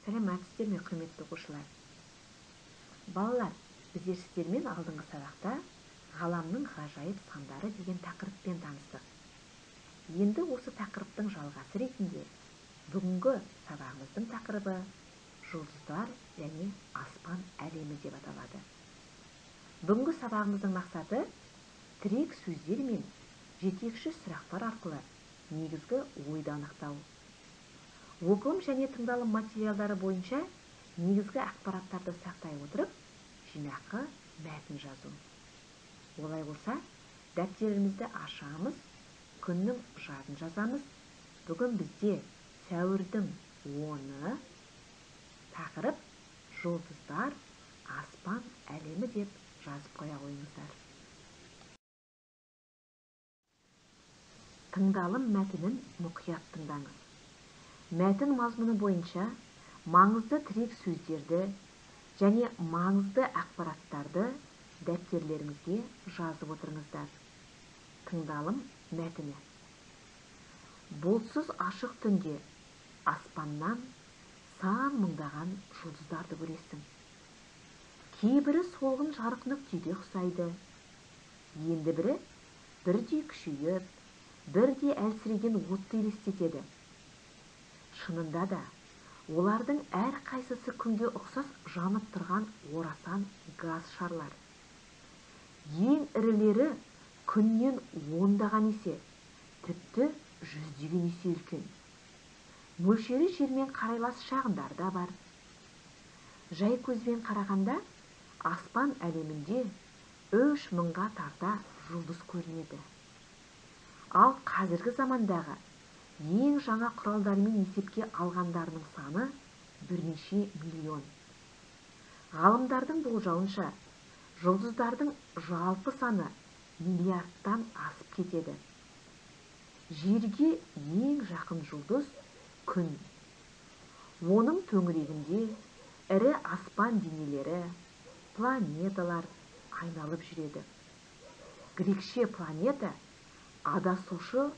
Сәлеметсіздер ме, құрметті оқушылар? Балалар, біздер сіздермен алдыңғы сабақта ғаламның ғажайып сандары деген тақырыппен таныстық. Енді осы тақырыптың жалғасы ретінде бүгінгі сабағымыздың тақырыбы жұлдыздар және аспан әлемі деп аталады. Бүгінгі сабағымыздың мақсаты тірек сөздер мен жетекші сұрақтар арқылы негізгі ойды анықтау. Оқылым және тыңдалым материалдары бойынша негізгі ақпараттарды сақтай отырып, жинақы мәтін жазу. Олай болса, дәптерімізді ашамыз, күннің жадын жазамыз. Бүгін бізде сәуірдің 10-ы, тақырып жұлдыздар, аспан әлемі деп жазып қоя қойыңыздар. Тыңдалым мәтінін мұқият тыңдаңыз. Мәтін мазмұны бойынша маңызды тірек сөздерді және маңызды ақпараттарды дәптерлеріңізге жазып отырыңыздар. Тыңдалым мәтіні. Бұлтсыз ашық түнде аспаннан сан мыңдаған жұлдыздарды көресің. Кейбірі солғын жарық нүктеге ұқсайды. Енді бірі бірдей күшейіп, бірдей әлсіреген отты елестетеді. Шынында да, олардың әр қайсысы күнге ұқсас жанып тұрған орасан газ шарлар. Ең ірілері күннен ондаған есе, тіпті жүздеген есе үлкен. Мөлшері жермен қарайлас шағындар да бар. Жай көзбен қарағанда, аспан әлемінде 3000-ға тарта жұлдыз көрінеді. Ал қазіргі замандағы ең жаңа құралдармен есепке алғандарының саны бірнеше миллион. Ғалымдардың болжауынша, жұлдыздардың жалпы саны миллиардтан асып кетеді. Жерге ең жақын жұлдыз күн. Оның төңірегінде ірі аспан денелері, планеталар айналып жүреді. Грекше планета адасушы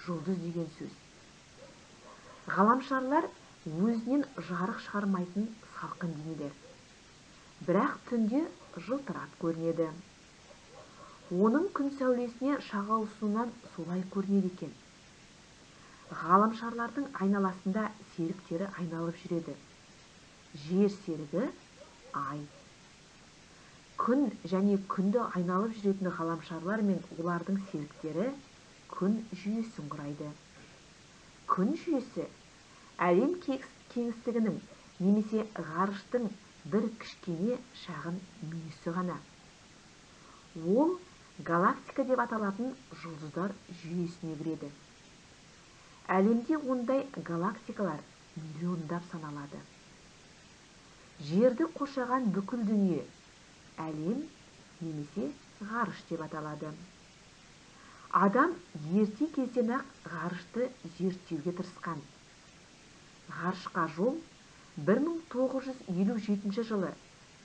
жұлдыз деген сөз. Ғаламшарлар өзінен жарық шығармайтын салқын денелер. Бірақ түнде жылтырап көрінеді. Оның күн сәулесіне шағылысуынан солай көрінеді екен. Ғаламшарлардың айналасында серіктері айналып жүреді. Жер серігі ай. Күн және күнді айналып жүретін ғаламшарлар мен олардың серіктері күн жүйесін құрайды. Күн жүйесі әлем кеңістігінің немесе ғарыштың бір кішкене шағын мүйісі ғана. Ол галактика деп аталатын жұлдыздар жүйесіне кіреді. Әлемде ондай галактикалар миллиондап саналады. Жерді қоршаған бүкіл дүние әлем немесе ғарыш деп аталады. Адам ерте кезден-ақ ғарышты зерттеуге тырысқан. Ғарышқа жол 1957 жылы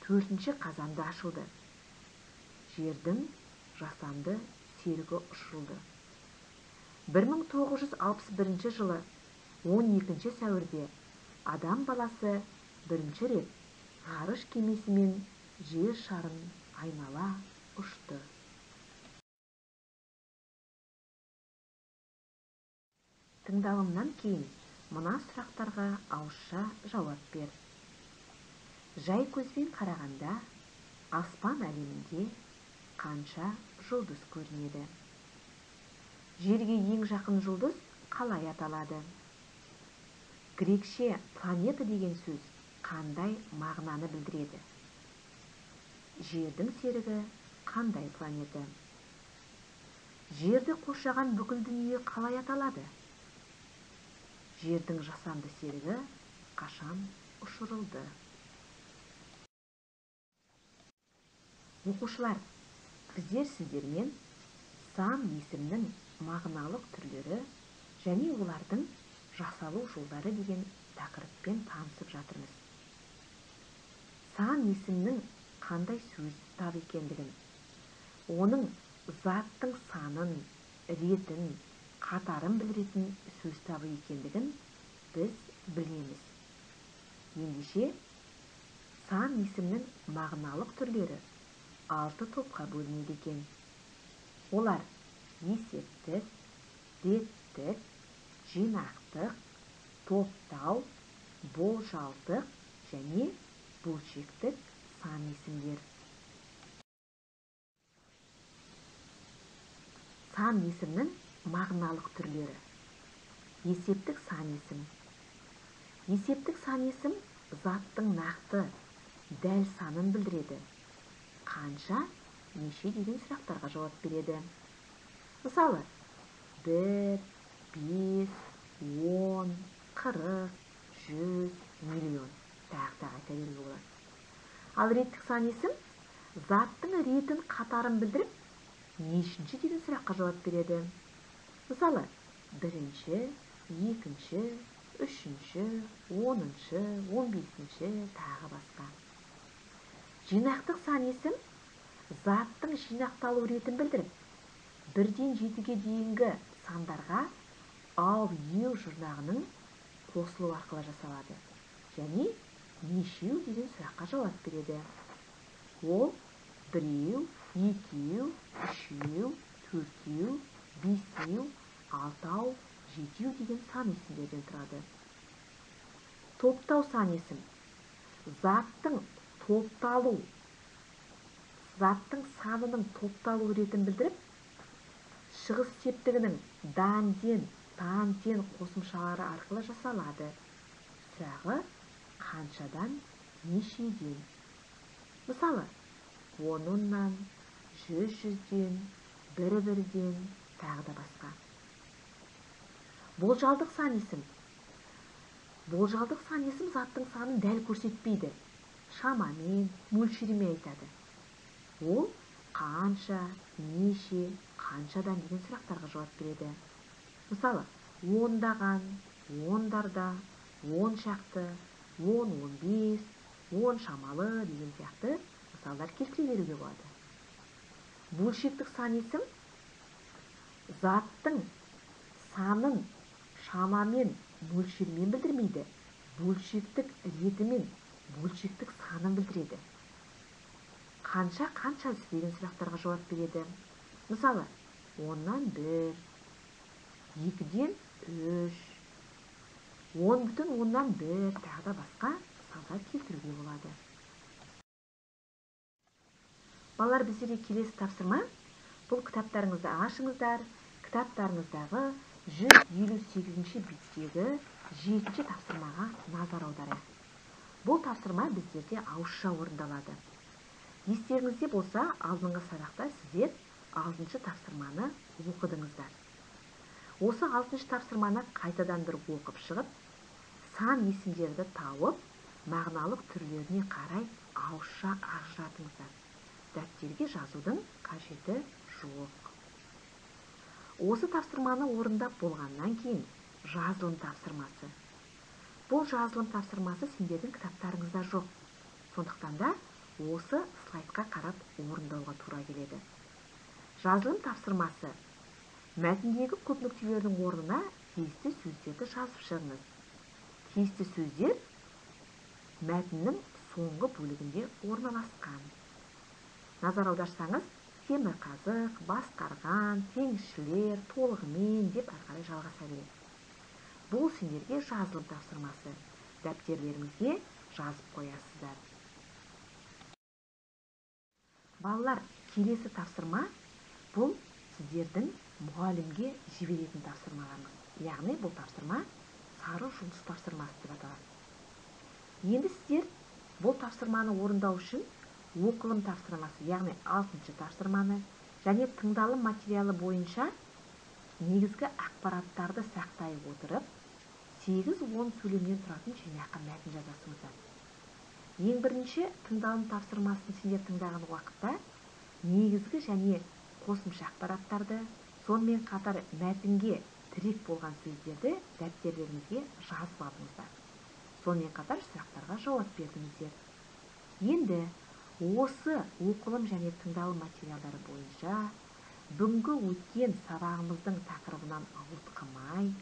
4 қазанда ашылды. Жердің жасанды серігі ұшырылды. 1961 жылы 12 сәуірде адам баласы бірінші рет ғарыш кемесімен жер шарын айнала ұшты. Тыңдалымнан кейін мына сұрақтарға ауызша жауап бер. Жай көзбен қарағанда аспан әлемінде қанша жұлдыз көрінеді? Жерге ең жақын жұлдыз қалай аталады? Грекше планета деген сөз қандай мағынаны білдіреді? Жердің серігі қандай планета? Жерді қоршаған бүкіл дүние қалай аталады? Жердің жасанды серігі қашан ұшырылды? Оқушылар, біздер сіздермен сан есімнің мағыналық түрлері және олардың жасалу жолдары деген тақырыппен танысып жатырмыз. Сан есімнің қандай сөз табы екендігін, оның заттың санын, ретін, қатарын білдіретін сөз табы екендігін біз білеміз. Ендеше, сан есімнің мағыналық түрлері 6 топқа бөлінеді екен. Олар есептік, реттік, жинақтық, топтау, болжалдық және бөлшектік сан есімдер. Сан есімнің мағыналық түрлері. Есептік сан есім. Есептік сан есім заттың нақты, дәл санын білдіреді. Қанша, неше деген сұрақтарға жауап береді. Мысалы, 1, 5, 10, 40, 100, миллион. Тағы айта беруге болады. Ал реттік сан есім заттың ретін, қатарын білдіріп, нешінші деген сұраққа жауап береді. Мысалы, 1-ші, 2-ші, 3-ші, 10-шы, 15-ші, тағы басқа. Жинақтық сан есім заттың жинақталу ретін білдіріп, 1-ден 7-ге дейінгі сандарға ау, еу жұрнағының қосылу арқылы жасалады және нешеу деген сұраққа жауап береді. Ол 1, 2, 3, 4, 5, 6, 7 деген сан есімдерден тұрады. Топтау сан есім. Заттың топталу, заттың санының топталу ретін білдіріп, шығыс септігінің дан-ден, тан-тен қосымшалары арқылы жасалады. Сұрағы қаншадан, нешеден. Мысалы, 10-нан, 100-ден, 1-бірден, тағы да басқа. Болжалдық сан есім. Болжалдық сан есім заттың санын дәл көрсетпейді. Шамамен, мөлшеріме айтады. Ол қанша, неше, қаншадан деген сұрақтарға жауап береді. Мысалы, ондаған, ондарда, он шақты, 10, 15, 10 шамалы деген сияқты мысалдар келтіре беруге болады. Бөлшектік сан есім заттың санын шамамен, мөлшермен білдірмейді, бөлшектік ретімен, бөлшектік санын білдіреді. Қанша, қаншасы деген сұрақтарға жауап береді. Мысалы, 10-нан 1, 2-ден 3, 10,1, тағы да басқа мысалдар келтіруге болады. Балалар, біздерге келесі тапсырма. Бұл кітаптарыңызды ашыңыздар. Кітаптарыңыздағы 158-ші беттегі 7-ші тапсырмаға назар аударайық. Бұл тапсырма біздерде ауызша орындалады. Естеріңізде болса, алдыңғы сабақта сіздер 6-шы тапсырманы оқыдыңыздар. Осы 6-шы тапсырманы қайтадан бір оқып шығып, сан есімдерді тауып, мағыналық түрлеріне қарай ауызша ажыратыңыздар. Дәптерге жазудың қажеті жоқ. Осы тапсырманы орындап болғаннан кейін жазылым тапсырмасы. Бұл жазылым тапсырмасы сендердің кітаптарыңызда жоқ. Сондықтан да осы слайдқа қарап орындауға тура келеді. Жазылым тапсырмасы. Мәтіндегі көп нүктелердің орнына тиісті сөздерді жазып шығыңыз. Тиісті сөздер мәтіннің соңғы бөлігінде орналасқан. Назар аударсаңыз, темірқазық, басқарған, теңізшілер, толығымен деп әрі қарай жалғаса береді. Бұл сендерге жазылым тапсырмасы. Дәптерлеріңізге жазып қоясыздар. Балалар, келесі тапсырма бұл сіздердің мұғалімге жіберетін тапсырмаларыңыз. Яғни бұл тапсырма сары жұлдыз тапсырмасы деп аталады. Енді сіздер бұл тапсырманы орындау үшін оқылым тапсырмасы, яғни 6-шы тапсырманы және тыңдалым материалы бойынша негізгі ақпараттарды сақтай отырып, 8-10 сөйлемнен тұратын жинақы мәтін жазасыңыздар. Ең бірінші тыңдалым тапсырмасын сендер тыңдаған уақытта негізгі және қосымша ақпараттарды, сонымен қатар мәтінге тірек болған сөздерді дәптерлеріңізге жазып алыңыздар. Сонымен қатар сұрақтарға жауап бердіңіздер. Енді осы оқылым және тыңдалым материалдары бойынша бүгінгі өткен сабағымыздың тақырыбынан ауытқымай,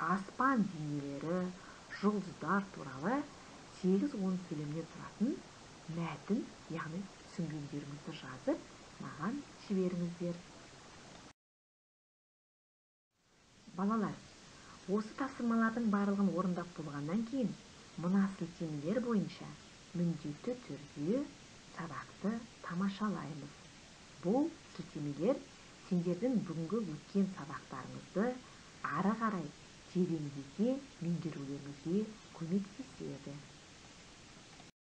аспан денелері, жұлдыздар туралы 8-10 сөйлемнен тұратын мәтін, яғни түсінгендеріңізді жазып, маған жіберіңіздер. Балалар, осы тапсырмалардың барлығын орындап болғаннан кейін мына сілтемелер бойынша міндетті түрде сабақты тамашалаймыз. Бұл сілтемелер сендердің бүгінгі өткен сабақтарыңызды ары қарай тереңдете меңгерулеріңізге көмектеседі.